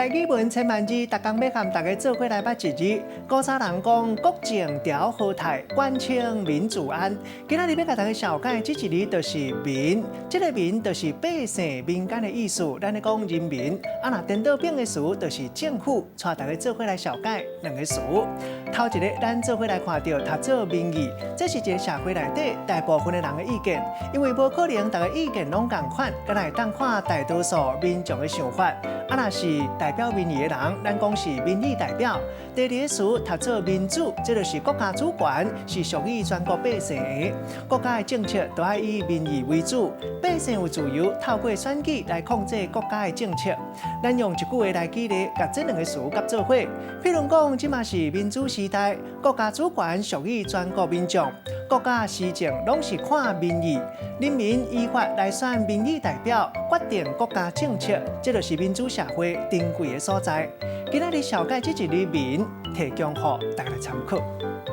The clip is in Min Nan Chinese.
台語文千萬字，逐工欲佮大家做伙來捌一字。古早人講國政調和台，官清民自安。今仔日欲共大家紹介這一字就是民，這个民就是百姓、民間的意思。咱咧講人民，啊若顛倒反的詞就是政府。帶大家做伙來紹介兩个詞。頭一个，咱做伙來看著讀做民意，這是一个社會內底大部分的人的意見，因為無可能逐个意見攏仝款，敢若會當看大多數民眾的想法。啊，若是代表民意的人，咱講是民意代表。第二個詞讀做民主，這就是國家主權是屬於全國百姓的，國家的政策都愛以民意為主，百姓有自由透過選舉來控制國家的政策。咱用一句話來舉例，共這兩个詞夾做伙。譬如講，這馬是民主時代，國家主權屬於全國民眾，國家施政攏是看民意，人民依法來選民意代表，決定國家政策，這就是民主社會珍貴的所在。今仔日紹介這一字民，提供予大家來參考。